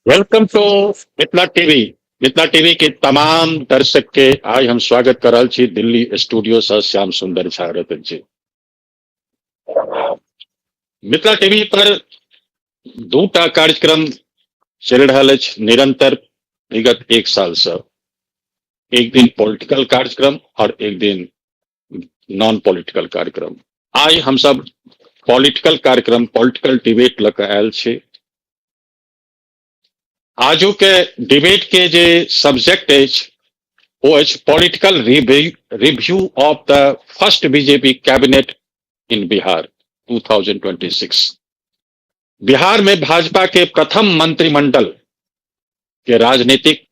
Welcome to Mithila TV. Mithila TV के तमाम दर्शक के आइ हम स्वागत कर रहल छी दिल्ली स्टूडियो से श्याम सुंदर झा रतन जी। मिथिला टीवी पर दूटा कार्यक्रम चलि रहल अछि निरंतर विगत एक साल से। एक दिन पॉलिटिकल कार्यक्रम और एक दिन नॉन पॉलिटिकल कार्यक्रम। आइ हम सब पॉलिटिकल कार्यक्रम पॉलिटिकल डिबेट लऽ कऽ आयल छी। आजू के डिबेट के जे सब्जेक्ट अछि ओ अछि political review of the first BJP cabinet in Bihar 2026। Bihar में भाजपा के प्रथम मंत्रिमंडल के राजनीतिक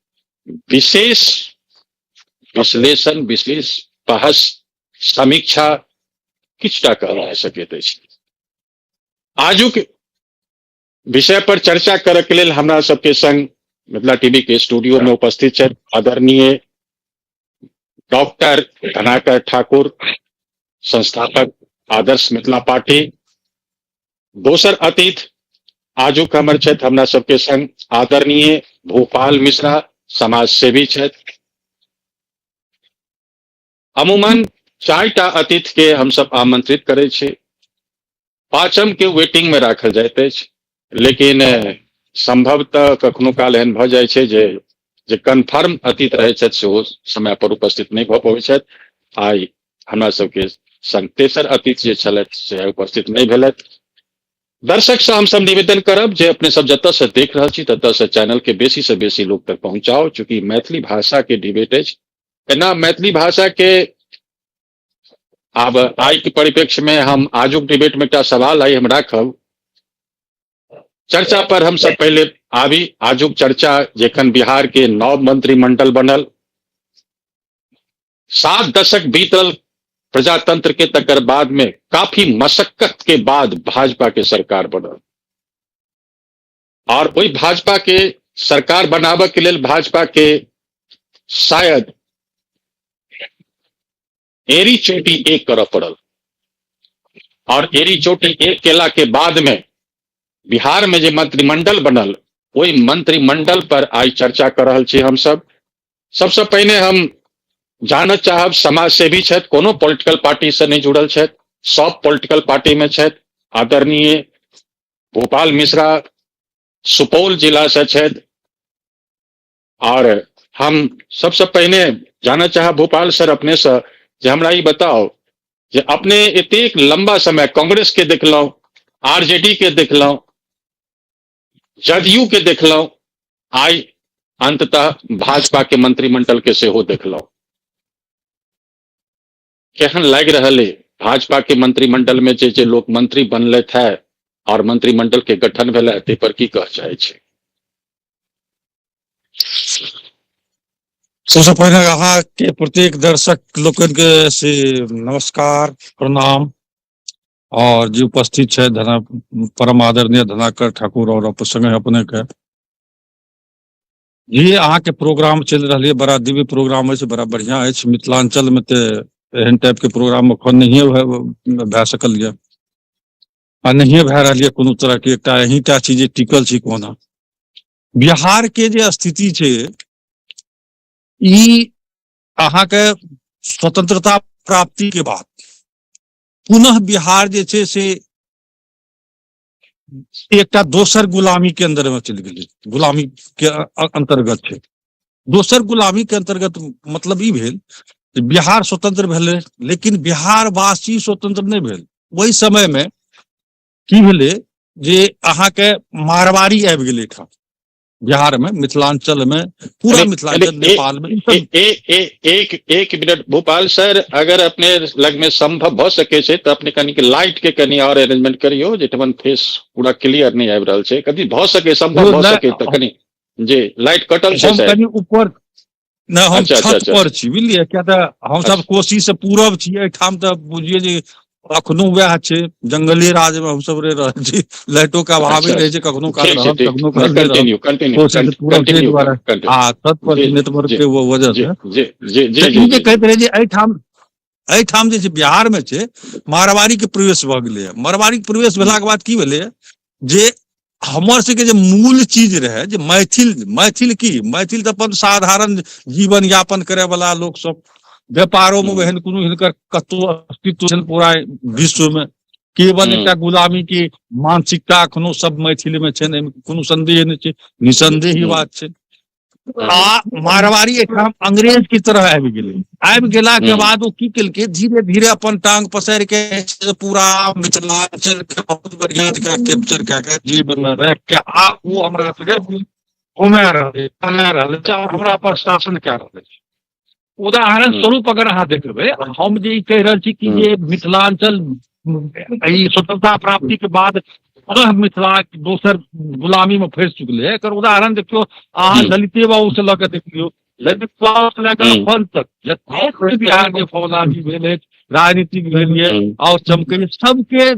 विशेष विश्लेषण, विशेष बहस, समीक्षा किछुटा कहल जा सकैत अछि। आजुक विषय पर चर्चा करय के लेल हमरा सबके संग मिथिला टीवी के स्टूडियो में उपस्थित छथि आदरणीय डॉक्टर धनाकर ठाकुर, संस्थापक आदर्श मिथिला पार्टी। दोसर अतिथि आजुक हमर छथि हमरा सबके संग आदरणीय भूपाल मिश्रा, समाज सेवी छथि। अमूमन चारिटा अतिथि के हमसब आमंत्रित करै छी, पांचम के वेटिंग में राखल जाइत अछि, लेकिन संभवतः कखनो काल एहन भऽ जाइ छै जे जे कन्फर्म अतिथि रहै छथि सेहो समय पर उपस्थित नहि भऽ पबै छथि। आइ हमरा सबके संग तेसर अतिथि जे छलथि से उपस्थित नहि भेलथि। दर्शक से हमसब निवेदन करब जे अपने सब जतऽ से देख रहल छी ततऽ से चैनल के बेसी से बेसी लोग तक पहुंचाओ। चूंकि मैथिली भाषा के डिबेट अछि, एना मैथिली भाषा के आब आइ के परिप्रेक्ष्य में हम आजुक डिबेट में एकटा सवाल आइ हम राखब। चर्चा पर हम सब पहले आबी। आजुक चर्चा जखन बिहार के नव मंत्रिमंडल बनल, 7 दशक बीतल प्रजातंत्र के, तकर बाद में काफी मशक्कत के बाद भाजपा के सरकार बनल और वही भाजपा के सरकार बनाबे के लेल भाजपा के शायद एरी चोटी एक करऽ पड़ल और एरी चोटी एक केला के बाद में बिहार में जे मंत्रिमंडल बनल ओहि मंत्रिमंडल पर आइ चर्चा कर रहल छी हम सब। सबसे पहिने हम जानऽ चाहब, समाज सेवी छथि, कोनो पॉलिटिकल पार्टी से नहीं जुड़ल छथि, सब पॉलिटिकल पार्टी में छथि, आदरणीय भोपाल मिश्रा सुपौल जिला से छथि। और हम सबसे पहिने जानऽ चाहब भोपाल सर अपने से जे हमरा ई बताओ जे अपने एतेक लंबा समय कांग्रेस के देखलहुं, आरजेडी के देखलहुं, जदयू के देखलहुं, आइ अंततः भाजपा के मंत्रिमंडल के सेहो देखलहुं, केहन लागि रहल है भाजपा के मंत्रिमंडल में जे जे लोक मंत्री बनलथि है और मंत्रिमंडल के गठन भेल है, ताहि पर की कह चाहे छी? सबसे पहले अहाँ के प्रत्येक दर्शक लोकनि के से नमस्कार, प्रणाम। और जे उपस्थित छै धना परम आदरणीय धनाकर ठाकुर और संगे अपने के ये अहाँ के प्रोग्राम चलि रहल ये, बड़ा दिव्य प्रोग्राम अछि, बड़ा बढ़िया अछि। मिथिलांचल में ते एहन टाइप के प्रोग्राम अखन नहिये भए सकल ये आ नहिये भए रहल ये कोनो तरह के। एकटा अहींटा छी जे टिकल छी कोना। बिहार के जे स्थिति छै ई अहाँ के स्वतंत्रता प्राप्ति के बाद पुनः बिहार जे छै से एकटा दोसर गुलामी के अंदर में चलि गेलै, गुलामी के अंतर्गत छै। दोसर गुलामी के अंतर्गत मतलब ई भेल जे बिहार स्वतंत्र भेलै लेकिन बिहारवासी स्वतंत्र नहि भेल। ओहि समय में की भेलै जे अहाँके मारवाड़ी आबि गेलै एहिठाम बिहार में, मिथिलांचल में, पूरा मिथिलांचल, नेपाल में। एक मिनट भोपाल सर, अगर अपने लग में संभव भ सके छै तऽ अपने कनी लाइट के कनी और अरेंजमेंट करियो, जेठमन फेस पूरा क्लियर नहीं आबि रहल छै। कभी भ सके, संभव भ सके तऽ कनी जे लाइट कटल छै। हम कनी ऊपर नहि, हम छत पर छी, बुझलियै? किया तऽ हमसब कोसी से पूरब छी, एहिठाम तऽ बुझियौ जे अखनो वएह छै, जंगले राज में हमसब रहि रहल छी। लाइटो के अभावे रहै छै, कखनो काल रहल, कखनो काल नहि रहल। कोसी से पूरब छै दुआरे आ छत पर छी, नेटवर्क के वजह से। ई जे कहैत रहै जे एहिठाम जे छै बिहार में छै मारवाड़ी के प्रवेश भऽ गेलै। मारवाड़ी के प्रवेश भेलाके बाद की भेलै जे हमर सबके जे मूल चीज रहै जे मैथिल, मैथिल की, मैथिल तऽ अपन साधारण जीवन यापन करे वाला लोक सब, व्यापारो में एहन कोनो हिनकर कतौ अस्तित्व छनि पूरा विश्व में, केवल एकटा गुलामी के मानसिकता एखनो सब मैथिल में छनि, एहिमे कोनो संदेह नहि छै, निसंदेह ही बात छै। आ मारवाड़ी एहिठाम अंग्रेज के तरह आबि गेलै, आबि गेला के बाद ओ की केलकै, धीरे धीरे अपन टांग पसारि के पूरा मिथिलांचल के बहुत बढ़िया जकाँ कैप्चर कए के जेब मे राखि के आ ओ हमरा सबके घुमा रहलै, बना रहल छै और हमरा पर शासन कए रहल छै। उदाहरण स्वरूप अगर अहाँ देखबै, हम जे ई कहि रहल छी कि जे मिथिलांचल ई स्वतंत्रता प्राप्ति के बाद पुनः मिथिला दोसर गुलामी में फंसि चुकले है, एकर उदाहरण देखियौ अहाँ ललिते बाबू से लऽ के देख लियौ, ललित बाबू से लऽ के एखन तक जतेक बिहार के फौलादी भेल अछि, राजनीतिक भेल ये और चमके, सबके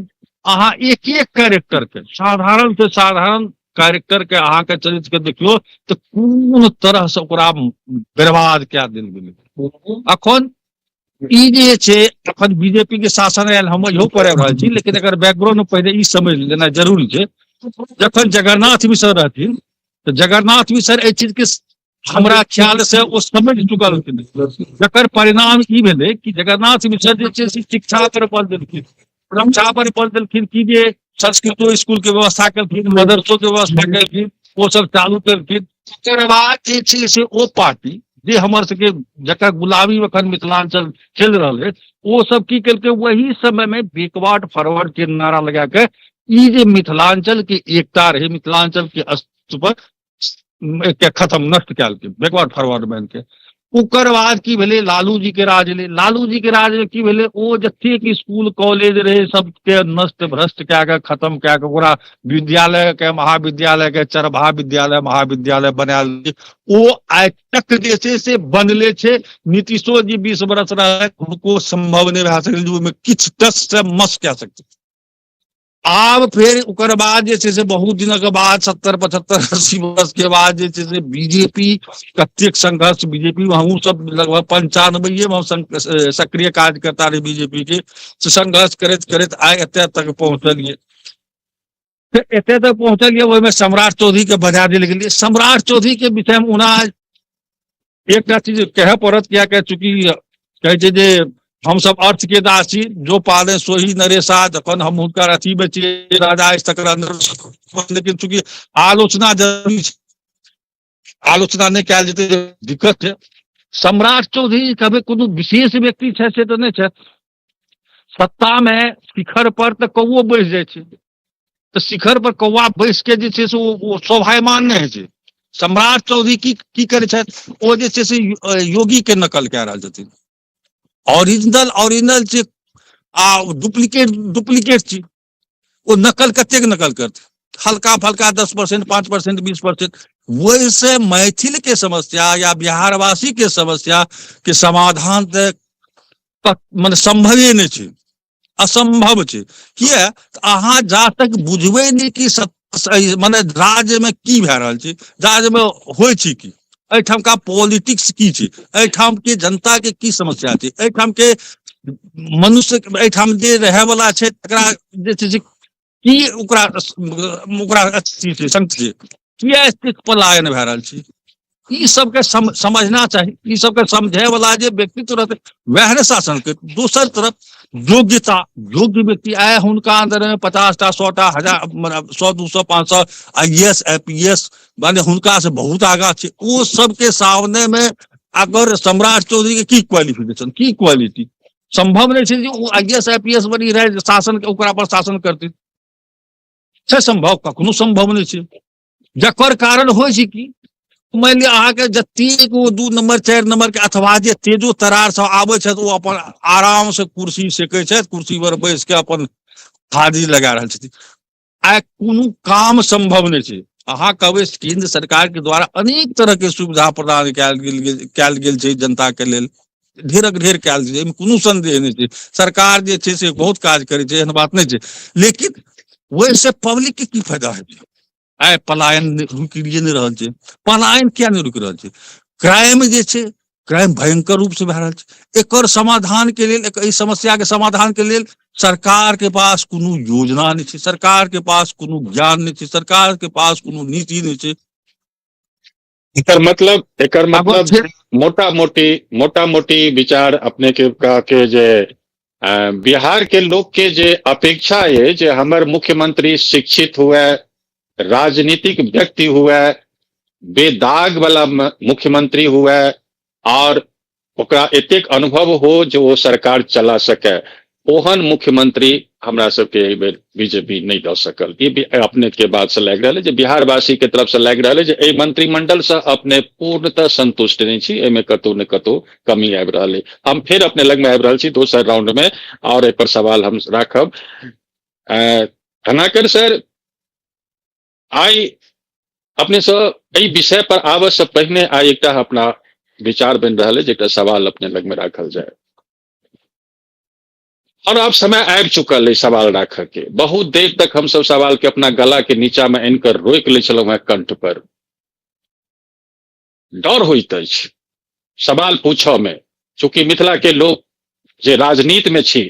अहाँ एक एक कैरेक्टर के, साधारण से साधारण कैरेक्टर के अहाँके चरित्र के देखियौ तऽ कोन तरह से ओकरा बर्बाद कए देल गेलै। अखन ई जे छै, अखन बीजेपी के शासन आयल, हम इहो पढ़ि रहल छी, लेकिन एकर बैकग्राउंड पहिले ई समझ लेना जरूरी छै। जखन जगन्नाथ मिश्र रहथिन तऽ जगन्नाथ मिश्र एहि चीज के हमरा ख्याल से ओ समझ चुकल रहथिन, जकर परिणाम ई भेलै कि जगन्नाथ मिश्र जे छै से शिक्षा पर बल देलखिन, शिक्षा पर बल देलखिन कि जे संस्कृतो स्कूल के व्यवस्था केलखिन, मदरसो के व्यवस्था केलखिन, ओ सब चालू केलखिन। तकर बाद जे छै से ओ पार्टी जे हमर सबके जकर गुलाबी एखन मिथिलांचल चलि रहल अछि, ओ सब की केलकै, वही समय में बैकवर्ड फॉरवर्ड के नारा लगा के ई जे मिथिलांचल के एकता रहे, मिथिलांचल के अस्तित्व पर एकटा खत्म नष्ट कयल बैकवर्ड फॉरवर्ड बनि के। ओकर बाद की भेलै, लालू जी के राज एलै। लालू जी के राज में की भेलै, ओ जतेक स्कूल कॉलेज रहे सबके नष्ट भ्रष्ट कए के खत्म कए के ओकरा विद्यालय के महाविद्यालय के चरबा विद्यालय महाविद्यालय बनायल। ओ आइ तक जे छै से बनले छै। नीतीशो जी 20 बरस रहै, हुनको संभव नहि भए सकल जे ओहिमे किछु टस से मस कए सकतै। आब फेर ओकर बाद जे छै से बहुत दिनक बाद 70 75 80 वर्ष के बाद जे छै से बीजेपी कतेक संघर्ष, बीजेपी में हमहूँ सब लगभग 95 में हम सक्रिय कार्यकर्ता रही बीजेपी के, से संघर्ष करैत करैत आइ एते तक पहुँचलियै। एते तक पहुँचलियै, ओहिमे सम्राट चौधरी के बजा देल गेलै। सम्राट चौधरी के विषय में ओना एकटा चीज कहय पड़त, कियाकि चूँकि कहै छै जे हमसब अर्थ के दास छी, जो पाले सोही नरेशा, जखन हम हुनकर अथी में छियै राजा अछि तकर अंदर, लेकिन चूँकि आलोचना जरूरी छै, आलोचना नहि कयल जेतै दिक्कत छै। सम्राट चौधरी कभी कोनो विशेष व्यक्ति छै से तऽ नहि छै, सत्ता में शिखर पर तऽ कौओ बैस जाइ छै, तऽ शिखर पर कौआ बैस के जे छै से ओ शोभायमान नहि होइ छै। सम्राट चौधरी की की करै छथि, ओ जे छै से योगी के नकल कए रहल छथिन। ओरिजिनल ओरिजिनल छै आ डुप्लीकेट डुप्लीकेट छै। ओ नकल कतेक नकल करतै, हल्का फल्का 10% 5% 20%। ओहिसँ मैथिल के समस्या या बिहारवासी के समस्या के समाधान तऽ मने संभवे नहि छै, असंभव छै। किया तऽ अहाँ जा तक बुझबै नहि कि मने राज्य में की भए रहल छै, राज्य में होइ छै की, एहिठामका पॉलिटिक्स की छै, एहिठाम के जनता के की समस्या छै, एहिठाम के मनुष्य एहिठाम जे रहै वाला छै तकरा जे छै से की ओकरा ओकरा अथी छै, संकट छै, किया एतेक पलायन भए रहल छै, ई सबके समझना चाही। ई सबके समझे वाला जे व्यक्तित्व रहतै वएह ने शासन के। दोसर तरफ योग्यता, योग्य व्यक्ति आय हुनका अंदर में 50टा 100टा 1000 मने 100 200 500 I S I P S माने हुनका से बहुत आगा छै। ओ सबके सामने में अगर सम्राट चौधरी के की क्वालिफिकेशन, की क्वालिटी, संभव नहीं छै जे ओ I S I P S बनी रहे शासन के ओकरा पर शासन करतै, छै संभव? कखनो संभव नहीं छै। जकर कारण होइ छै कि मानि लिअ अहाँके जतेक ओ 2 नंबर 4 नंबर के अथवा जे तेजो तरार सब आबै छथि ओ अपन आराम से कुर्सी सेकै छथि, कुर्सी पर बैस के अपन हाजिरी लगा रहल छथिन। आइ कोनो काम संभव नहि छै। अहाँ कहबै केंद्र सरकार के द्वारा अनेक तरह के सुविधा प्रदान कयल गेल छै जनता के लेल, ढेरक ढेर कयल छै, एहिमे कोनो संदेह नहि छै। सरकार जे छै से बहुत काज करै छै, एहन बात नहि छै, लेकिन ओहिसँ पब्लिक के की फायदा हेतै? आइ पलायन रुकिए नहि रहल छै। पलायन किया नहि रुकि रहल छै? क्राइम जे छै क्राइम भयंकर रूप से भए रहल छै। एकर समाधान के लेल, एहि समस्या के समाधान के लेल सरकार के पास कोनो योजना नहि छै, सरकार के पास कोनो ज्ञान नहि छै, सरकार के पास कोनो नीति नहि छै। एकर मतलब, एकर मतलब मोटा मोटी, मोटा मोटी विचार अपने के कह के जे बिहार के लोग के जे अपेक्षा है जे हमर मुख्यमंत्री शिक्षित हुए, राजनीतिक व्यक्ति हुए, बेदाग वाला मुख्यमंत्री हुए और ओकरा एतेक अनुभव हो जो वो सरकार चला सके, ओहन मुख्यमंत्री हमरा सबके एहि बेर बीजेपी नहि दऽ सकल। ई भी अपने के बात से लागि रहल है जे बिहारवासी के तरफ से लागि रहल है जे एहि मंत्रिमंडल से अपने पूर्णतः संतुष्ट नहि छी, एहिमे कतहु ने कतहु कमी आबि रहल है। हम फेर अपने लगमे आबि रहल छी दोसर राउंड में और एहि पर सवाल हम राखब। धनाकर सर, आइ अपने से एहि विषय पर आबऽ से पहिने आइ एकटा अपना विचार बनि रहल है जे एकटा सवाल अपने लगमे राखल जाय और अब समय आबि चुकल है सवाल राखऽ के। बहुत देर तक हम सब सवाल के अपना गला के नीचा में आनि कऽ रोकि लै छलहुँ हेँ कंठ पर। डर होइत अछि सवाल पूछऽ में, चूंकि मिथिला के लोग जे राजनीति में छी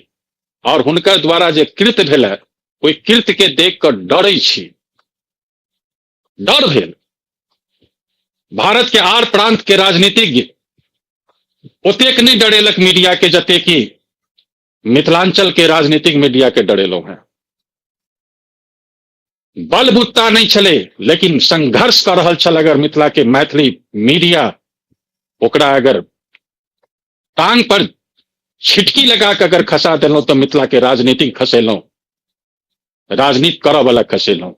और हुनकर द्वारा जे कृत्य भेल है ओहि कृत्य के देख कऽ डरै छी, डर भेल। भारत के आर प्रांत के राजनीतिज्ञ ओतेक नहि डरेलक मीडिया के जतेक कि मिथिलांचल के राजनीतिक मीडिया के डरेलहुं हैं। बलबुत्ता नहि छलै लेकिन संघर्ष कऽ रहल छल अगर मिथिला के मैथिली मीडिया, ओकरा अगर टांग पर छिटकी लगा कऽ अगर खसा देलहुं तऽ मिथिला के राजनीतिक खसेलहुं, राजनीति करऽ वाला खसेलहुं।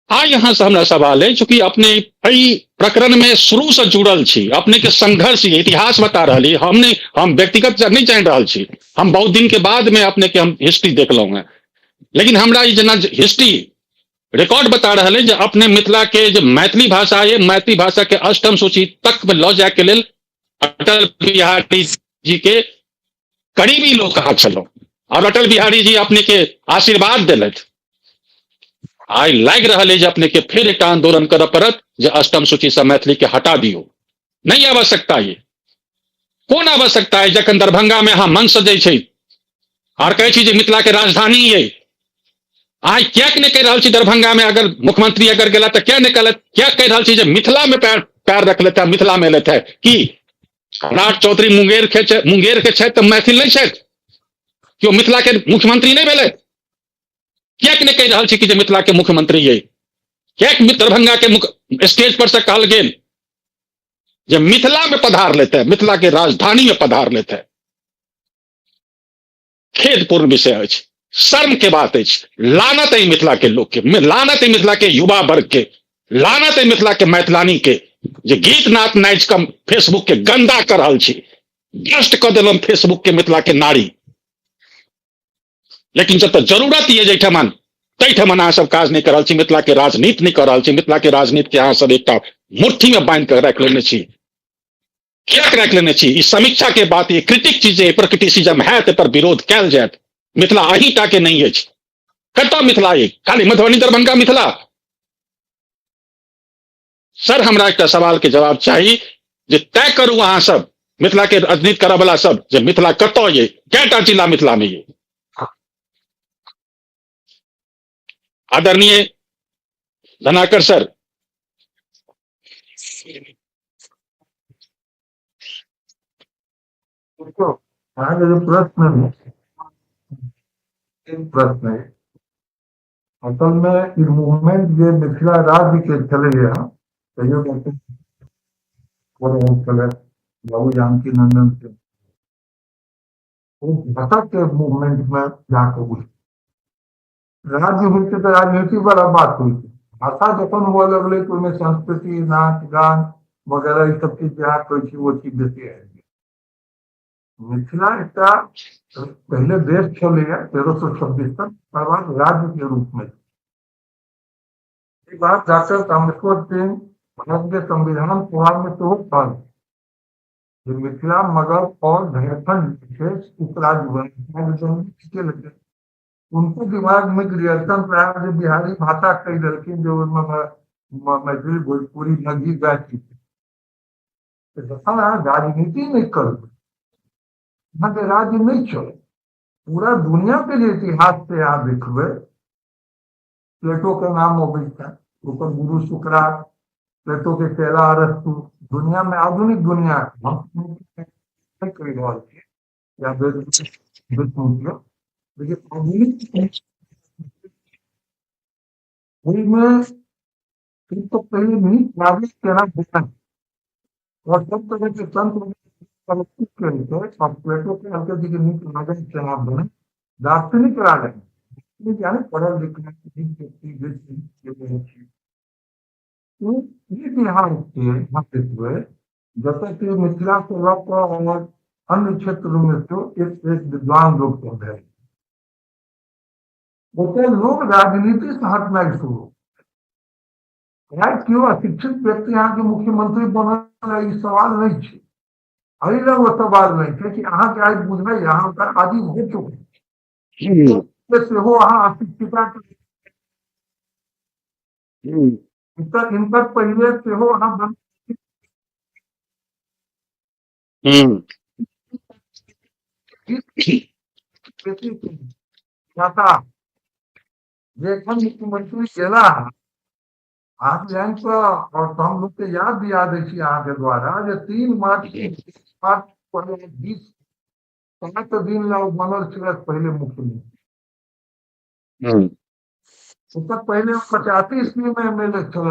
आइ यहाँ से हमरा सवाल है, चूंकि अपने एहि प्रकरण में शुरू से जुड़ल छी, अपने के संघर्ष इतिहास बता रहल, हम नहीं, हम व्यक्तिगत नहीं जानि रहल छी, हम बहुत दिन के बाद में अपने के हम हिस्ट्री देखलहुं हैं, लेकिन हमरा ई जेना हिस्ट्री रिकॉर्ड बता रहल है जे अपने मिथिला के जे मैथिली भाषा है, मैथिली भाषा के अष्टम सूची तक में लऽ जाय के लेल अटल बिहारी जी के करीबी लोग कहाँ छलहुँ और अटल बिहारी जी अपने के आशीर्वाद देलथि। आइ लागि रहल है जे अपने के फेर एकटा आंदोलन करऽ पड़त जे अष्टम सूची से मैथिली के हटा दियौ। नहीं आवश्यकता, ये कोन आवश्यकता है जखन दरभंगा में अहाँ मन सजै छै और कहै छी जे मिथिला के राजधानी ये, आइ किएक नहि कहि रहल छी दरभंगा में अगर मुख्यमंत्री अगर गेला तऽ किया नहि कहलथि, किया कहि रहल छी जे मिथिला में पैर पैर रखलथि है, मिथिला में एलथि है? की सम्राट चौधरी मुंगेर के मुंगेर के छथि तऽ मैथिल नहि छथि? केओ मिथिला के मुख्यमंत्री नहि भेलै? किएक नहि कहि रहल छी कि जे मिथिला के मुख्यमंत्री ये? किएक दरभंगा के मुख्य स्टेज पर से कहल गेल जे मिथिला में पधार लेते हैं, मिथिला के राजधानी में पधार लेते हैं? खेदपूर्ण विषय अछि, शर्म के बात अछि। लानत है मिथिला के लोग के, लानत है मिथिला के युवा वर्ग के, लानत है मिथिला के मैथिलानी के जे गीत नाच नाचि कऽ फेसबुक के गंदा कर रहल छी, भ्रष्ट कऽ देलहुँ फेसबुक के मिथिला के नारी। लेकिन जतऽ जरूरत ये जाहिठमन ताहिठमन अहाँ सब काज नहि कर रहल छी, मिथिला के राजनीति नहि कर रहल छी, मिथिला के राजनीति के अहाँ सब एकटा मुट्ठी में बांधि कऽ राखि लेने छी। किएक राखि लेने छी? ई समीक्षा के बात, ये क्रिटिक चीज, एहि पर क्रिटिसिज्म हैत, एहि पर विरोध कयल जायत। मिथिला अहीं टा के नहि अछि, कतऽ मिथिला अछि? खाली मधुबनी दरभंगा मिथिला? सर हमरा एकटा सवाल के जवाब चाही जे तय करू अहाँ सब मिथिला के राजनीति करऽ वाला सब जे मिथिला कतऽ ये, कएटा जिला मिथिला में ये? आदरणीय धनाकर सर। देखो, अहाँके जे प्रश्न है, एक प्रश्न है असल में ई मूवमेंट जे मिथिला राज्य के छलैया, कहियो छलै बाबू जानकी नंदन सिंह, ओ भाषा के मूवमेंट में जाके उठ राज्य होइ छै तऽ राजनीति वाला बात होइ छै। भाषा जखन हुअ लगलै तऽ ओहिमे संस्कृति, नाच गान वगैरह ई सब चीज जे अहाँ कहै छी ओ चीज बेसी आबि गेल। मिथिला एकटा पहिले देश छलैया 1326 तक, तकर बाद राज्य के रूप में। ई बात डॉक्टर कामेश्वर सिंह भारत के संविधान सभा में सेहो कहल जे मिथिला, मगध और झारखंड विशेष उपराज्य बने। उनको दिमाग में ग्रियर्सन रहा जे बिहारी भाषा कहि देलखिन जे ओहिमे मैथिली, भोजपुरी, मगही वएह चीज। जखन अहाँ राजनीति नहि करबै, अहाँके राज्य नहि चलत। पूरा दुनिया के जे इतिहास से अहाँ देखबै, प्लेटो के नाम अबै छै, ओकर गुरु सुकरात, प्लेटो के चेला अरस्तु। दुनिया में आधुनिक दुनिया हम नहि कहि रहल छी या लेकिन आधुनिक ओहिमे तो पहिले नीक नागरिक केना बनत और सब तरह के तंत्र तरक्की केलकै। और प्लेटो के कहलकै कि नीक नागरिक केना बने, दार्शनिक राजनीति यानी पढ़ल लिखल व्यक्ति जे ई बिहार के हम देखबै, जतऽ कि मिथिला से लऽ कऽ और अन्य क्षेत्र में तो एक एक विद्वान लोग सब भेल, ओतय लोग राजनीति से हटनाइ शुरू। केओ अशिक्षित व्यक्ति अहाँके मुख्यमंत्री बनल, ई सवाल नहि छै। एहि लए ओ सवाल नहि छै कि अहाँके आइ बुझबै अहाँ ओकर आदि भऽ चुकल सेहो अहाँ अशिक्षिता हिनकर पहिले सेहो अहाँ जे एखन मुख्यमंत्री गेला अहाँ जानि कऽ, और हम लोग के याद दिया दै छी अहाँके द्वारा जे 3 मार्च 2020 7 दिन ला बनल छलै पहिले मुख्यमंत्री। ओकर पहिले 85 ईस्वी में एम एल ए छल।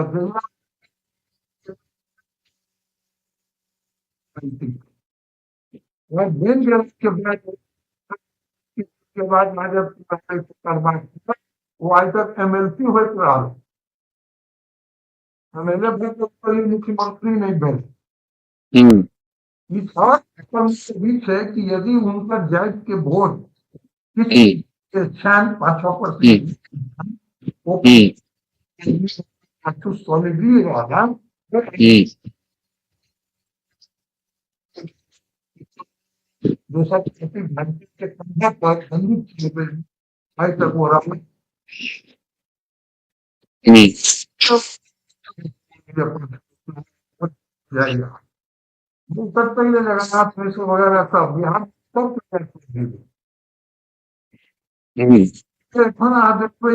के बाद वो आइ तक एम एल सी होइत रहल, एम एल ए भेल, मुख्यमंत्री नहीं भेल। ई भी छै कि यदि हुनकर जाति के वोट किछु छनि 5-6% ओ सॉलिडली रहल, दोसर के कंधा पर बंदूक चलेबै आइ तक ओ रहल। पहिले जगन्नाथ मिश्र वगैरह सब बिहार सब एखन अहाँ देखबै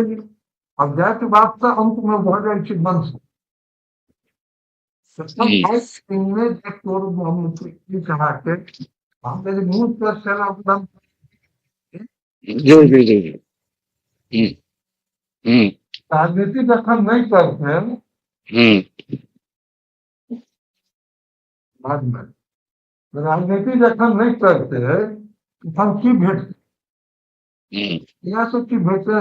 आब जाति बात तऽ अंत में भऽ जाइ छै वंश। जी जी जी जी राजनीति जखन नहि करतै बादमे राजनीति जखन नहि करतै तखन की भेटतै? इएह सब की भेटतै?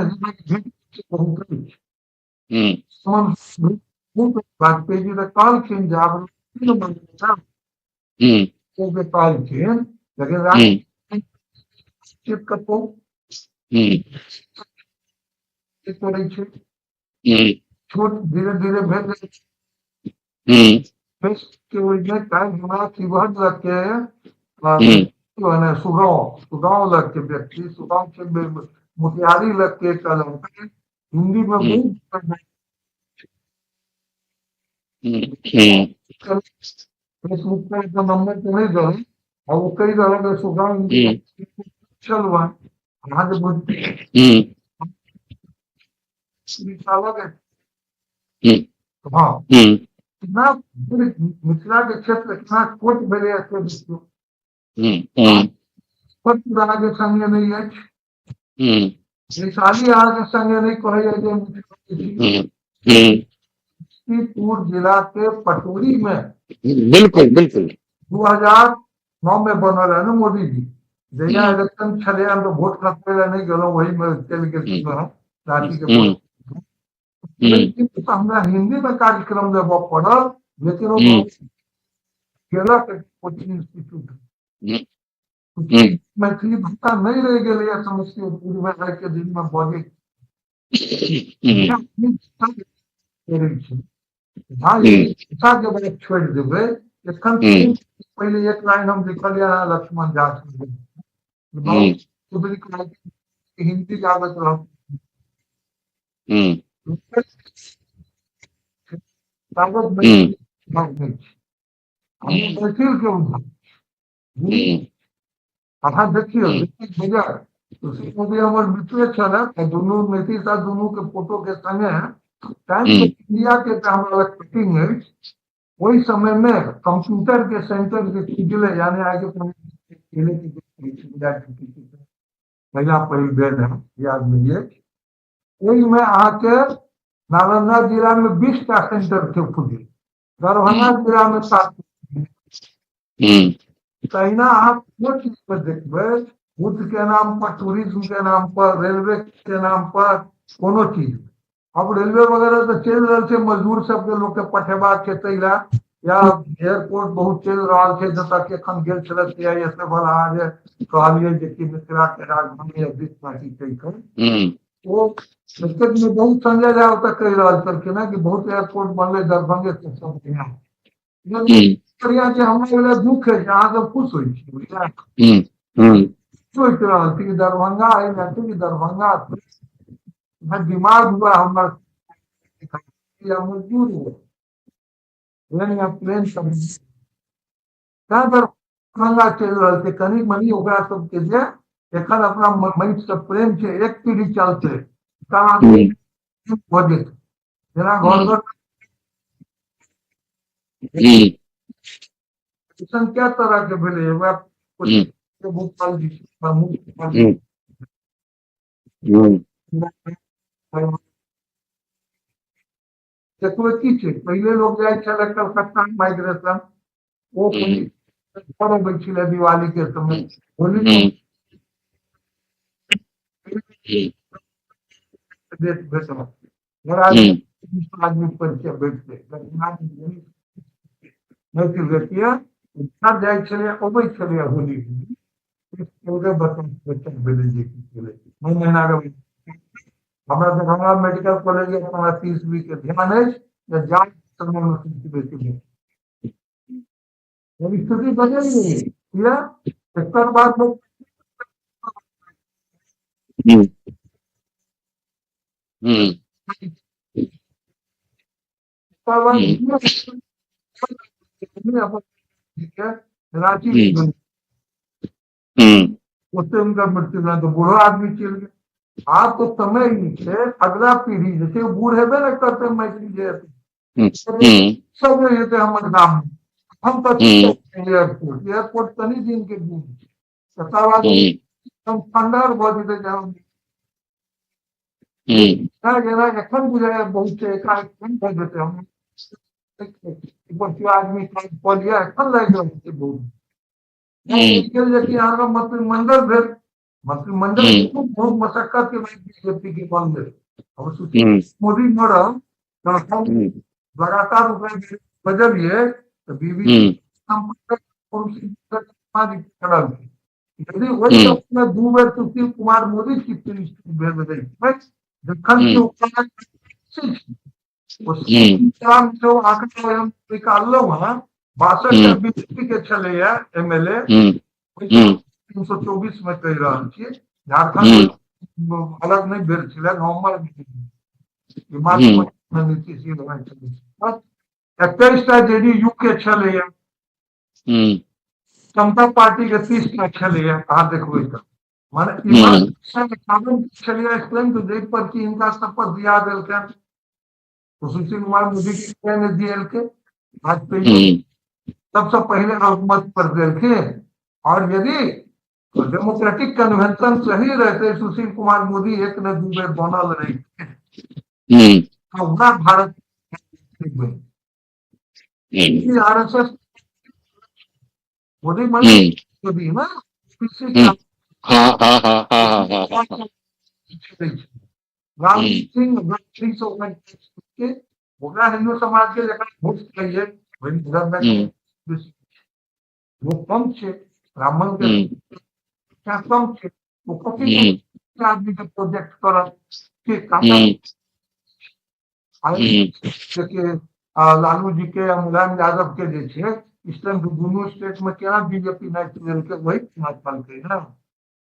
वाजपेयी जी तऽ कहलखिन जे आब कहलखिन, लेकिन राजनीति कतहु करै छै छोट धीरे धीरे भेल के ओहिमे काल्हि हमरा शिवहर लग के सुगाँव सुगाँव लग के व्यक्ति, सुगाँव के मोतिहारी लग के लड़का हिंदी में बहुत फेसबुक पर अपन नंबर तो नहीं दे और वो कई तरह सुगाँव चल अहाँके हाँ इतना मिथिला के क्षेत्र इतना छोट भेलै से देखियौ, अहाँके संगे नहि अछि, वैशाली अहाँके संगे नहि कहैया जे समस्तीपुर जिला के पटोरी में बिल्कुल बिल्कुल 2009 में बनल है ना मोदी जी, जहिया इलेक्शन छलै हम तो वोट खसबै लए नहि गेलहुँ, वही में चलि गेल छलहुँ रांची के वोट। हमरा हिंदी में कार्यक्रम देबऽ पड़ल, लेकिन ओ गेलक कोचिंग इंस्टीट्यूट। मैथिली भाषा नहीं रह गेलै समस्तीपुर में आइ के दिन में बजै भाषा के बात छोड़ि देबै। एखन पहिले एक लाइन हम लिखलियै हँ लक्ष्मण झा हिंदी गाबैत रहत हम मैथिल के उद्धार। अहाँ देखियौ बजट सुशील मोदी हमर मित्रे छलथि, दुनू नीतीश आ दुनू के फोटो के संगे टाइम्स ऑफ इंडिया के हमरा लग कटिंग अछि। ओहि समय में कंप्यूटर के सेंटर के खुजले, यानी आगे पहला पहिल बेर है याद नहीं है। ओहिमे अहाँके नालंदा जिला में 20 टा सेंटर के खुजल, दरभंगा जिला में 7। तहिना अहाँ कोनो चीज पर देखबै, बुद्ध के नाम पर, टूरिज्म के नाम पर, रेलवे के नाम पर, कोनो चीज। अब रेलवे वगैरह तऽ चलि रहल छै, मजदूर सबके लोक के पठेबाक छै ताहि लए, या एयरपोर्ट बहुत चलि रहल छै, जतऽ कि एखन गेल छलथि CISF वाला, अहाँ जे कहलियै जे कि मिथिला के राजधानी पार्टी कहि कऽ, ओ क्रिकेट में बहुत संजय झा ओतऽ कहि रहल छलखिन हेँ कि बहुत एयरपोर्ट बनलै दरभंगे से सब बढ़िआँ बढ़िआँ छै। हमरा लए दुख है जे अहाँ सब खुश होइ छी, सोचि रहल छी कि दरभंगा एहि लए कि दरभंगा दिमाग हुआ हमर या मजदूर हुआ प्लेन या प्लेन सब दरभंगा चलि रहल छै। कनि मनि ओकरा सबके जे एखन अपना माटि से प्रेम छै, एक पीढ़ी चलतै भऽ जेतै, जेना घर घर क्या तरह के भेलै। भोपाल जी देखबै की छै, पहिले लोक जाइ छलै कलकत्ता माइग्रेशन, ओ घर अबै छलै दिवाली के समय, होली भेटल आदमी परिचय भेटतै मैथिल व्यक्ति जाइ छलै अबै छलै होली बच्चा भेलै जे की छलै महीना के। हमरा दरभंगा मेडिकल कॉलेज हमरा 30 बी के ध्यान अछि जे जाँच समय में बेसी भेल। स्थिति बदलि गेलै किया, एकर बाद रांची ओते हुनका मृत्यु भेल तऽ बूढ़ो आदमी चलि गेल। आब तो समय ई छै, अगला पीढ़ी जे छै बूढ़ हेबे ने करतै, मैथिली जे सब नहि हेतै हमर गाम में। हम तऽ एयरपोर्ट एयरपोर्ट कनि दिन के दूर छै, तकर बाद हम खंडहर भऽ जेतै। जेना एखन बुझाइया बहुत छै, एकाएक भऽ जेतै। हम आदमी कऽ लिअ एखन लागि रहल छै बहुत। जे कि अहाँके मंत्रिमंडल भेल, मंत्रिमंडल बहुत मशक्कत के बाद बीजेपी के बनलै। अब सुशील मोदी मरल तऽ लगातार ओकरा बजलियै तऽ बीबी यदि ओहि समय 2 बेर सुशील कुमार मोदी चीफ मिनिस्टर भेल रहितै, जखन आंकड़ा हम निकाललहुँ हँ, 62 बीजेपी के छलैया MLA, 324 में कहि रहल छी। झारखंड अलग नहि भेल छलै, नवम्बर नीतीश 21 टा JDU के छलैया, समता पार्टी के 30 टा छलैया। अहाँ देखबै तऽ माने छलैया स्ट्रेंथ जाहि पर कि हिनका शपथ दिया देलकनि सुशील कुमार मोदी के नहि दियलकै, वाजपेयी सबसे पहले अल्पमत पर देलखिन। और यदि डेमोक्रेटिक कन्वेंशन सही रहते, सुशील कुमार मोदी 1 न 2 बेर बनल रहिते तो भारत RSS Modi Modi ना राम सिंह ओकरा हिंदू समाज के जकरा वोट चाहिए वो कम छै, ब्राह्मण के कम छै, ओ कथी आदमी के प्रोजेक्ट करत के लालू जी के या मुलायम यादव के जे छै स्ट्रेंथ दुनू स्टेट में केना बीजेपी नाचि लेलकै, वही नाचलकै ने।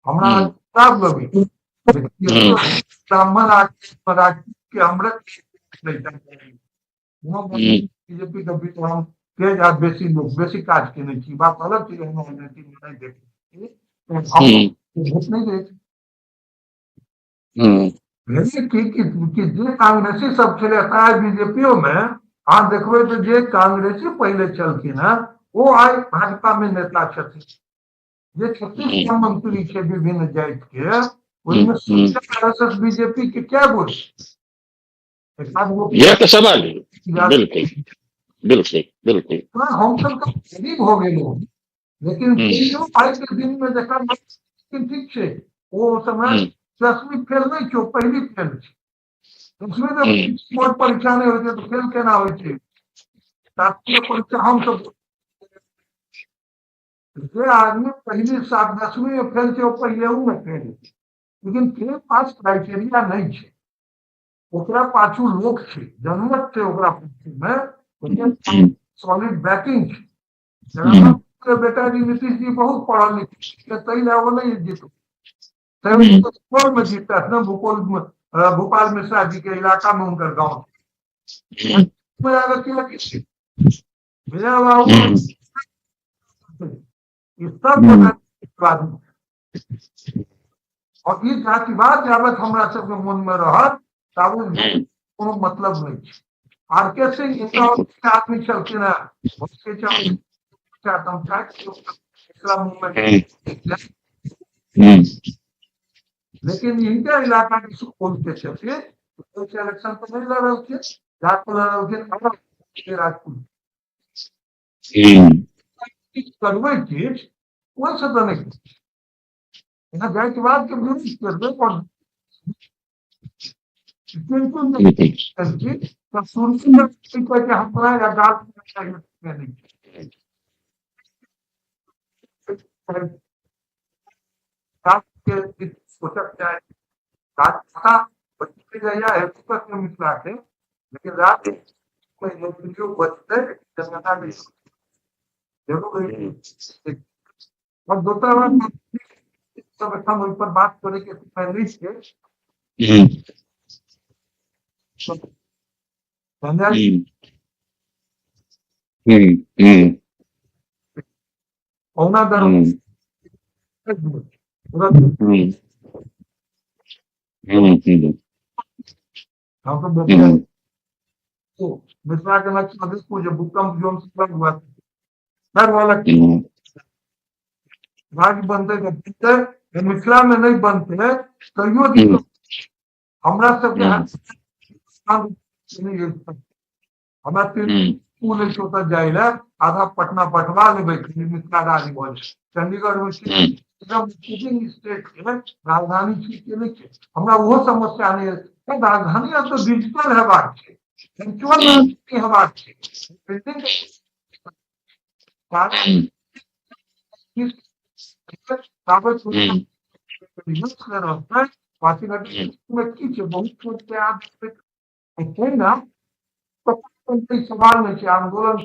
हमरा खराब लगै ब्राह्मण के हमरे बीजेपी के बीच हम तेज आ बेसी लोक बेसी काज केने छी। बात अलग छै, हम राजनीति मे नहि देखै छी, वोट नहि दै छै। भेलै की कि जे कांग्रेसी सब छलै, आइ बीजेपीओ मे अहाँ देखबै तऽ जे कांग्रेसी पहिले छलखिन हेँ ओ आइ भाजपा मे नेता छथिन। जे 36 टा मंत्री छै विभिन्न जाति के, ओहिमे आरएसएस बीजेपी के क्या गो छै? यह तऽ सवाल है। बिल्कुल बिल्कुल बिल्कुल। हम सब तऽ गरीब हो गेलहुँ, लेकिन तैयो आइ के दिन मे जखन ठीक छै, ओ समय 10वीं फेल नहि छै, पहिली फेल छै। 10वीं मे बोर्ड परीक्षा नहि होइ छै तऽ फेल केना होइ छै? 7वीं परीक्षा हमसब जे आदमी पहिली 7 10वीं मे फेल छै ओ पहिलेहू मे फेल छै, लेकिन फेल पास क्राइटेरिया नहि छै, ओकरा पाछू लोक छै, जनमत छै, ओकरा पाछू मे सॉलिड बैकिंग छै। जेना बेटा जी नीतीश जी बहुत पढ़ल लिखल, ताहि लए ओ नहि जीत, भूगोल में जीतत ने, भूगोल में भोपाल मिश्रा जी के इलाका में उनकर गाँव बाबू सब और ई जातिवाद जाबत हमरा सबके मन में रहत ताबत कोनो मतलब नहीं छै। आर के सिंह इनका आदमी छलखिन हेँ, लेकिन इनके इलाका के सुपौल के छथिन, इलेक्शन तो नहीं लड़लखिन, जाके लड़लखिन राजपूत करबै किछु ओहिसँ तऽ नहि, यहाँ जातिवाद के विरोध करबै और मिथिला के, लेकिन राज बचतै जनता जरूर। और दोसर बात सब एखन ओहि पर बात करे के समय नहि छै। पौना दर मिथिला के नक्शा देखू जे भूकंप जोन हुआ वाला राज्य बनतै तऽ बनतै, मिथिला में नहीं बनतै तैयो हमरा सबके हमरा पुल ओतऽ जाय लए आधा पटना पटवा लेबै, मिथिला राज्य भऽ जाय। चंडीगढ़ में एकदम स्टेट के राजधानी छी के नहि छै, हमरा ओहो समस्या नहि है। राजधानी आब तऽ डिजिटल हेबाक छै, वर्चुअल राजधानी हेबाक छै। की छै बहुत छोट छै ने, सवाल नहि छै आंदोलन।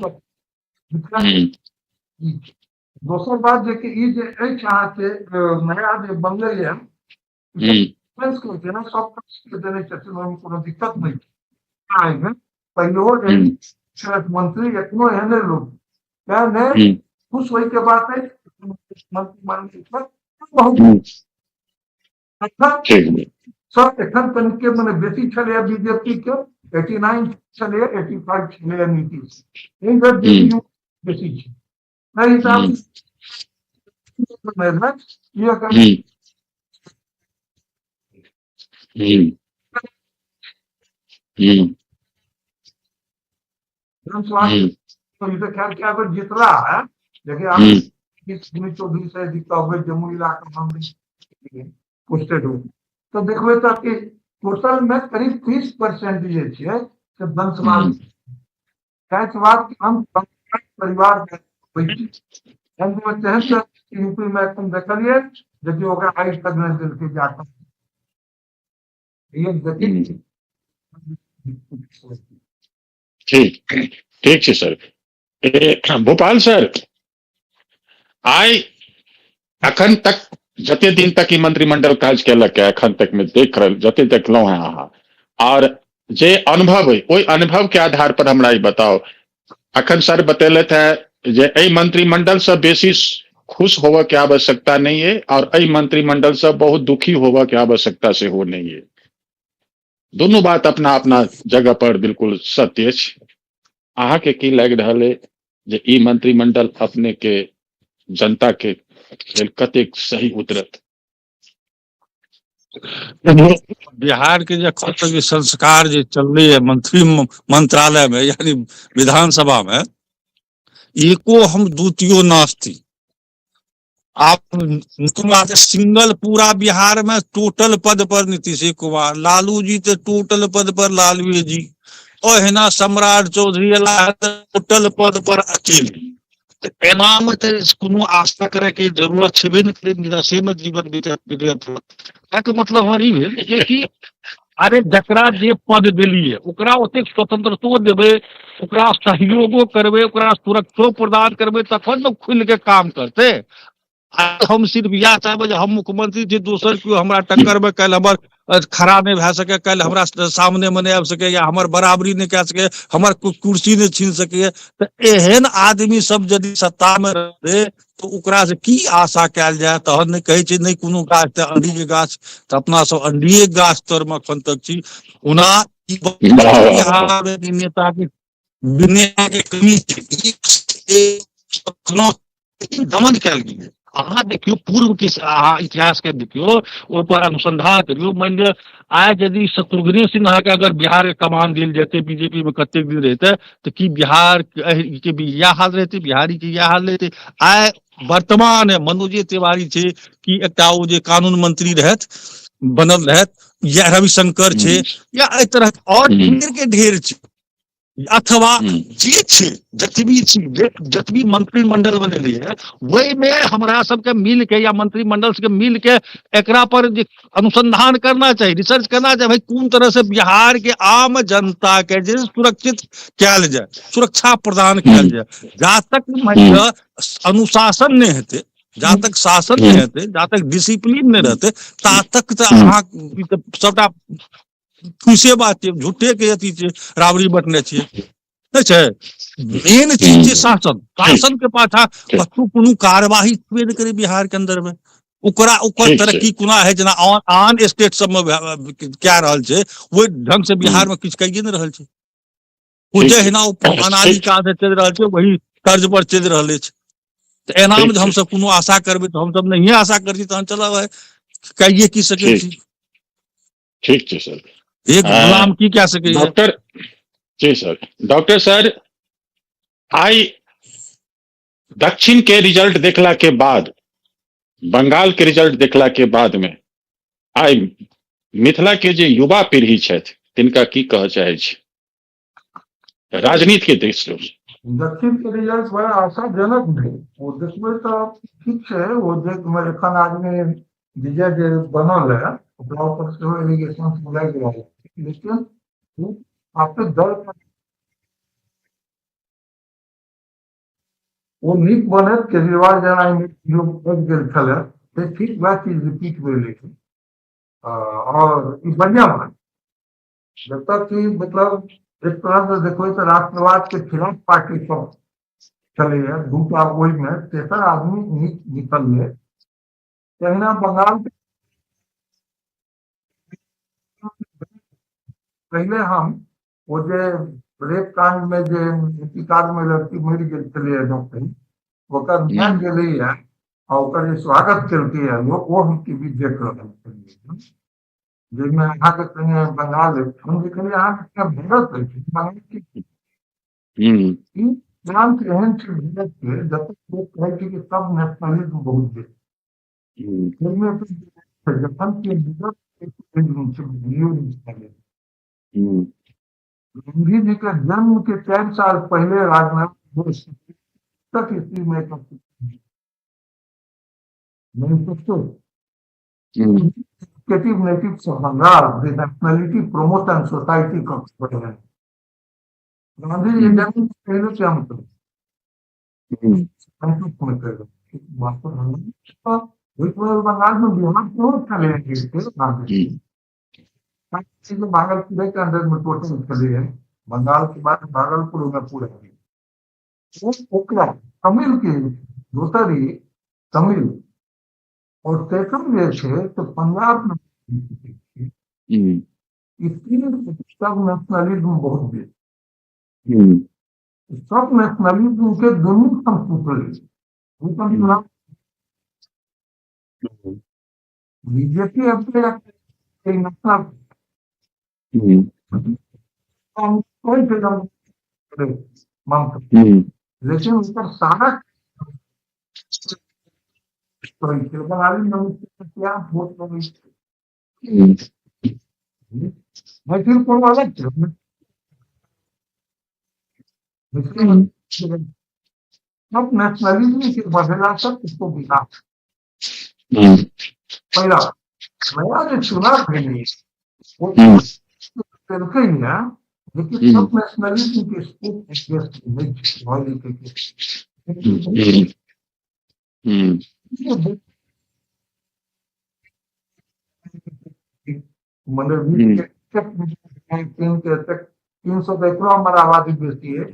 दोसर बात जे कि ई जे अछि अहाँके नया जे बनलै है जेना सब देने छथिन, ओहिमे कोनो दिक्कत नहि छै। एहिमे पहिलो मंत्री एखनो एहने लोक तें नहि खुश होय के बात है, मंत्री बहुत सब एखन तनिके मने बेसी छलैए बीजेपी के 89 छलैए, 85 छलैए नीतीश, एहि बेर जेडीयू बेसी छै। एहि हिसाब खैर क्या बेर जीतला है, लेकिन आप चौधरी से यदि कहबै जमुई इलाका में पोस्टेड हो तो देखबै तऽ कि टोटल में करीब 30% जे छै से वंशवाद, जातिवाद के हम परिवार यूपी में एखन देखलियै जेकि ओकरा आइ तक नहि देलकै जाकर। ठीक ठीक छै सर। भोपाल सर, आइ अखन तक जते दिन तक ई मंत्रिमंडल काज केलक है, अखन तक में देख रहल जते देखलहुं हैं अहाँ, और जे अनुभव है ओहि अनुभव के आधार पर हमरा ई बताओ, अखन सर बतेलथि है जे एहि मंत्रिमंडल से बेसी खुश होबऽ के आवश्यकता नहीं है और एहि मंत्रिमंडल से बहुत दुखी होबऽ के आवश्यकता सेहो नहीं है। दुनू बात अपना अपना जगह पर बिल्कुल सत्य अछि। अहाँके की लागि रहल है जे ई मंत्रिमंडल अपने के जनता के लेल कतेक सही उतरत? बिहार के जे एखन तक जे संस्कार जे चललै है मंत्री मंत्रालय में, यानी विधानसभा में, एको हम द्वितीयो नास्ति। आप कुमार सिंगल पूरा बिहार में टोटल पद पर नीतीश कुमार, लालू जी तो टोटल पद पर लालू जी, ओहिना सम्राट चौधरी टोटल पद पर अकेले। एनामे तऽ कोनो आस्था करे के जरूरत छेबे नहि करै, निराशे में जीवन बीतत। के मतलब हमर ई भेल जे कि अरे जकरा जे पद देलियै ओकरा ओतेक स्वतंत्रतो देबै, ओकरा सहयोगो करबै, ओकरा सुरक्षो प्रदान करबै, तखन ने खुलि के काम करतै। आ हम सिर्फ इएह चाहबै जे हम मुख्यमंत्री छी, दोसर केओ हमरा टक्कर में काल्हि हमर खड़ा नहि भए सकै, काल्हि हमरा सामने मे नहि आबि सकै, या हमर बराबरी नहि कए सकै, हमर कुर्सी नहि छीन सकैए। तऽ एहन आदमी सब यदि सत्ता मे रहतै तऽ ओकरा से की आशा कयल जाय? तहन नहि कहै छै नहि कोनो गाछ तऽ अंडी के गाछ, तऽ अपना सब अंडिये के गाछ तर मे एखन तक छी। ओना ई बिहार मे नेता के नेता के कमी छै, दमन कयल गेलै। अहाँ देखियौ पूर्व के अहाँ इतिहास के देखियौ, ओहि पर अनुसंधान करियौ। मानि लिअ आइ यदि शत्रुघ्न सिन्हा के अगर बिहार के कमान देल जेतै, बीजेपी में कतेक दिन रहितै, तऽ की बिहार के भी इएह हाल रहितै? बिहारी के इएह हाल रहितै? आइ वर्तमान मनोजे तिवारी छै कि एकटा ओ जे कानून मंत्री रहथि बनल रहथि, या रविशंकर छै, या एहि तरह और ढेर के ढेर छै, अथवा जे छै जतबी छी जतबी मंत्रिमंडल बनेलियै ओहिमे हमरा सबके मिल के या मंत्रिमंडल सबके मिल के एकरा पर जे अनुसंधान करना चाही, रिसर्च करना चाही, भाई कोन तरह से बिहार के आम जनता के जे सुरक्षित कयल जाय, सुरक्षा प्रदान कयल जाय। जा तक मानि लिअ अनुशासन नहि हेतै, जा तक शासन नहि हेतै, जा तक डिसिप्लीन नहि रहतै, ता तक तऽ अहाँ सबटा फूसे बात छै, झूठे के अथी छै, राबड़ी बटने छियै नहि छै। मेन चीज छै शासन। शासन के पाछा कतहु कोनो कार्यवाही छेबे नहि करै बिहार के अंदर में। ओकरा ओकर तरक्की कोना है, जेना आन स्टेट सब में कए रहल छै ओहि ढंग से बिहार में किछु कहिए नहि रहल छै। ओ जहिना ओ अनादिकाल से चलि रहल छै वही तर्ज पर चलि रहल अछि। तऽ एना मे जे हमसब कोनो आशा करबै तऽ हमसब नहिये आशा करै छी, तहन चलब कहिए की सकै छी। ठीक छै सर। एक गुलाम की कह सकै डॉक्टर? जी सर। डॉक्टर सर, आइ दक्षिण के रिजल्ट देखला के बाद, बंगाल के रिजल्ट देखला के बाद में आइ मिथिला के जे युवा पीढ़ी छथि तिनका की कहऽ चाहै छी राजनीति के दृष्टि? दक्षिण के रिजल्ट बड़ा आशाजनक भेल। ओ देखबै तऽ ठीक छै, ओ जे एखन आदमी विजय जे बनल है ओकरा ऊपर सेहो एलिगेशन लागि रहल छै, लेकिन ओ काफी दल ओ नीक बनत। केजरीवाल जेना बचि गेल छलै से ठीक वएह चीज रिपीट भेलै और ई बढ़िया बात जब तक कि मतलब एक तरह से देखबै तऽ राष्ट्रवाद के खिलाफ पार्टी सब छलैया दूटा, ओहिमे तेसर आदमी नीक निकललै। तहिना बंगाल पहिले हम ओ जे रेप कांड में जे कार में लड़की मरि गेल छलैया डॉक्टर, ओकर माय गेलैया आ ओकर जे स्वागत केलकैया लोक, ओ हम टीवी देख रहल छलियै, जाहिमे अहाँके कनि बंगाल अछि, हम देखलियै अहाँके भारत अछि, बंगाल की ई प्रांत एहन छै भारत के जतऽ लोक कहै छै कि सब नेशनलिज्म बहुत बेसी, जखन कि गांधी जी के जन्म के 4 साल पहले राजनाथ बोस तक स्त्री में manifesto Creative Natives of Bengal, the Nationality Promotion Society का गांधी जी जन्म से पहले से हम बंगाल में बिहार क्यों चले गांधी भागलपुर के अंदर में टोटल चले है, बंगाल के बाद भागलपुर में पूरा। ओकरा तमिल के दोसर ई तमिल और तेसर जे छै तऽ पंजाब में ई तीन सब नेशनलिज्म बहुत बेसी। सब नेशनलिज्म के दुनू ठाम टूटल छै। बीजेपी अपने नेशनल लेकिन उसका सारा मैथिल कोनो अलग छै, सब नेशनलिज्म के बढ़ेला से उसको विकास। पहिला नया जे चुनाव भेलै ओ केलकै ने, लेकिन सब नेशनलिज्म के स्कोप एडजस्ट नहि छै। मने 300 तऽ एकरो हमर आबादी बेसी है।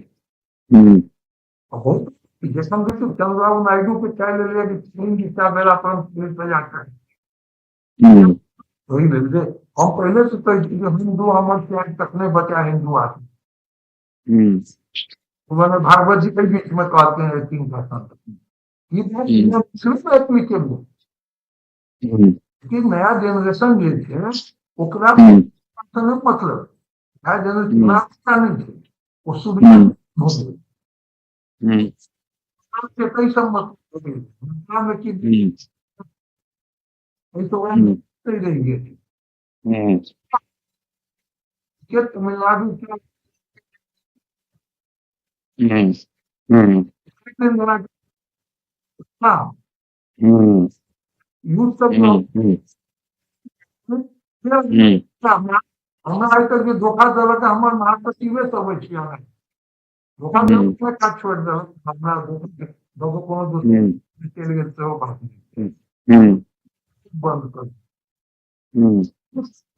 बहुत जैसन देखियौ चंद्रबाबू नायडू के चाय लेलियै कि 3 दिशा भेला पर 30,000 ओहि लेल जे हम पहिले से कहै छी कि हिन्दू हमर त्याग तखने बचा हिन्दू आदमी। मने भागवत जी के बीच में कहते हैं 3%। ई बात सिर्फ एप्लीकेबल कि नया जनरेशन जे छै ओकरा मतलब नया जनरेशन नहीं छै, ओ सुविधा हो गेल सब मतलब में की रहि गेल के तमिलनाडु के यूथ सब हमरा आइ तक जे धोखा देलक हमर महासचिवे सब अछि, हमरा धोखा देलक काज छोड़ि देलक, हमरा कोनो दोसर चलि गेल सेहो बात नहि बंद कर।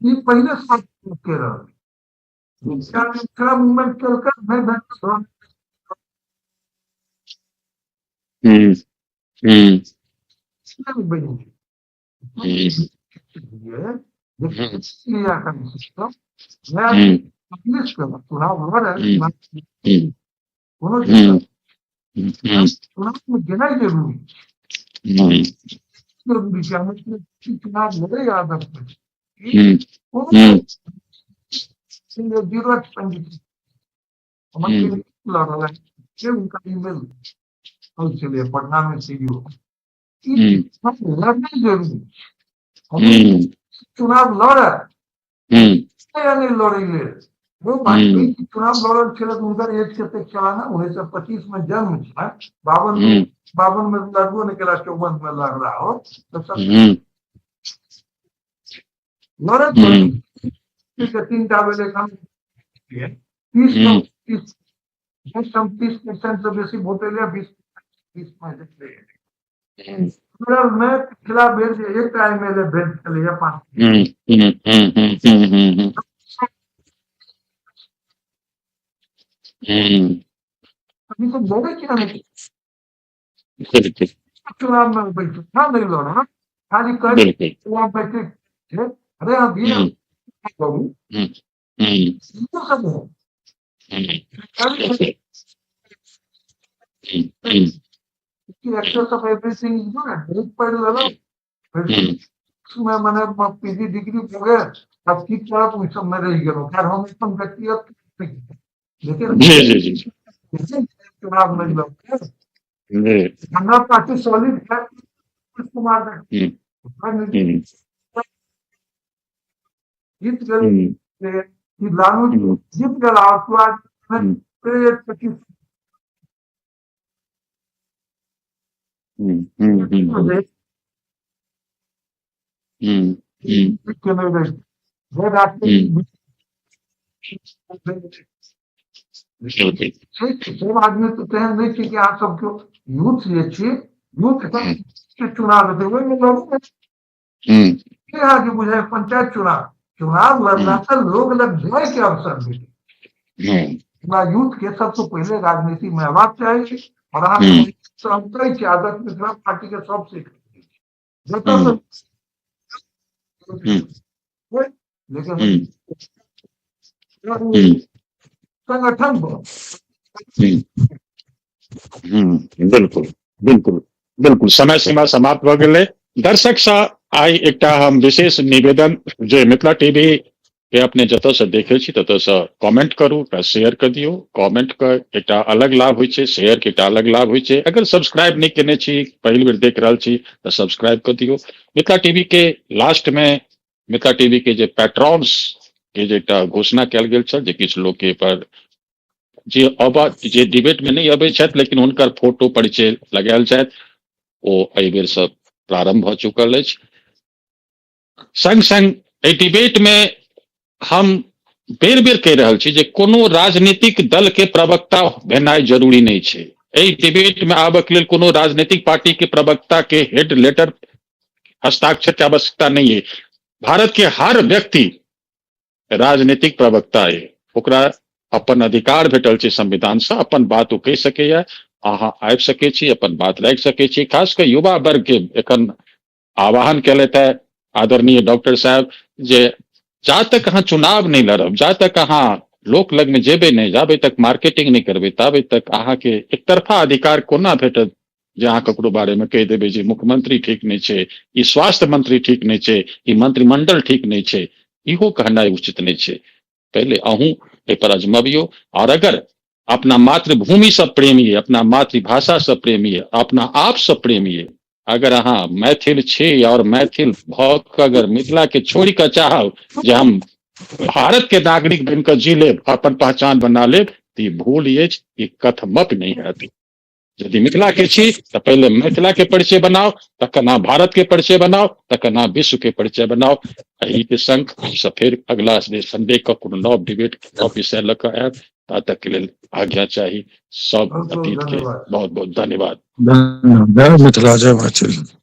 ई पहिले के रहल मूवमेंट केलकै नहि भेल। चुनाव चुनाव में गेनाइ जरूरी जरूरी छै। चुनाव लड़ै आदत जीरो एक्सपेंडिचर लड़ है उनका ईमेल छलियै पटना में सीडीओ। लड़नाइ जरूरी, चुनाव लड़े या नहीं लड़े लेल वो बात चुनाव लड़ल छलै हुनकर एज कतेक छला ने 1925 में जन्म छल, 52 में लड़बो नहीं केला, 54 में लड़ला हो तो सब लड़त 3 टा भेलै कम 30% से बेसी वोट एलै, 20-30 में जितलै। में पिछला बेर जे एकटा एमएलए भेल छलैया 5 अभी तो लड़े किया नहीं चुनाव में बैठे नहीं लड़ा खाली कर चुनाव बैठे थे। अरे अभी सब है एक्सेस ऑफ एवरीथिंग is बहुत पढ़ लेलहुँ मने पीजी डिग्री भऽ गेल, आब की करब ओहि सबमे रहि गेलहुँ। खैर हम अपन व्यक्तिगत लेकिन चुनाव नहि लड़ै हमरा पार्टी सॉलिड है। कुमार जीत गेल लालू जीत गेल और 25 सब आदमी तऽ तेहन नहि छै कि अहाँ सब केओ यूथ जे छी यूथ के चुनाव हेतै ओहिमे लड़ू अहाँके बुझाय पंचायत चुनाव चुनाव लड़ला से लोग लग जाय के अवसर भेटै। हमरा यूथ के सबसँ पहिले राजनीति में अयबाक चाही। और अहाँ हम कहै छी आदर्श मिथिला पार्टी के सबसे जतऽ लेकिन संगठन। बिल्कुल बिल्कुल बिल्कुल। समय सीमा समाप्त भऽ गेलै। दर्शक सँ आइ एकटा हम विशेष निवेदन जे मिथिला टीवी के अपने जतऽ से देखै छी ततऽ से कमेंट करू, ओकरा शेयर कऽ दियौ। कमेंट के एकटा अलग लाभ होइ छै, शेयर के एकटा अलग लाभ होइ छै। अगर सब्सक्राइब नहि केने छी, पहिल बेर देख रहल छी, तऽ सब्सक्राइब कऽ दियौ। मिथिला टीवी के लास्ट में मिथिला टीवी के जे पैट्रॉन्स के जे एकटा घोषणा कयल गेल छल जे किछु लोक के पर जे अब जे डिबेट में नहि अबै छथि लेकिन हुनकर फोटो परिचय लगायल जायत, ओ एहि बेर से प्रारंभ भऽ चुकल अछि। संग संग एहि डिबेट में हम बेर बेर कहि रहल छी जे कोनो राजनीतिक दल के प्रवक्ता भेनाइ जरूरी नहि छै। एहि डिबेट में आबक लेल कोनो राजनीतिक पार्टी के प्रवक्ता के हेड लेटर हस्ताक्षर के आवश्यकता नहीं है। भारत के हर व्यक्ति राजनीतिक प्रवक्ता है, ओकरा अपन अधिकार भेटल छै संविधान से, अपन बात ओ कहि सकैया। अहाँ आबि सकै छी, अपन बात राखि सकै छी। खास कऽ युवा वर्ग के एखन आह्वान केलथि है आदरणीय डॉक्टर साहब जे जा तक अहाँ चुनाव नहि लड़ब, जा तक अहाँ लोक लग में जेबै नहि, जाबे तक मार्केटिंग नहि करबै, ताबे तक अहाँके एकतरफा अधिकार कोना भेटत जे अहाँ ककरो बारे में कहि देबै जे मुख्यमंत्री ठीक नहि छै, ई स्वास्थ्य मंत्री ठीक नहि छै, ई मंत्रिमंडल ठीक नहि छै। इहो कहनाइ उचित नहि छै। पहिले अहूँ एहि पर अजमबियौ। और अगर अपना मातृभूमि से प्रेमी है, अपना मातृभाषा से प्रेमी है, अपना आप से प्रेमी है, अगर अहाँ मैथिल छी और मैथिल भऽ कऽ अगर मिथिला के छोड़ि कऽ चाहब जे हम भारत के नागरिक बनि कऽ जी लेब, अपन पहचान बना लेब, तऽ ई भूल अछि, ई कथमपि नहि हैत। यदि मिथिला के छी तऽ पहिले मिथिला के परिचय बनाओ, तखन अहाँ भारत के परिचय बनाओ, तखन अहाँ विश्व के परिचय बनाओ। एहि के संग हमसब फेर अगला संडे के कोनो नव डिबेट नव विषय लऽ कऽ आयब। ता तक के लेल आज्ञा चाही। सब बहुत बहुत अतीत के धन्यवाद। बहुत बहुत धन्यवाद। धन्यवाद। जय मिथिला, जय मैथिल।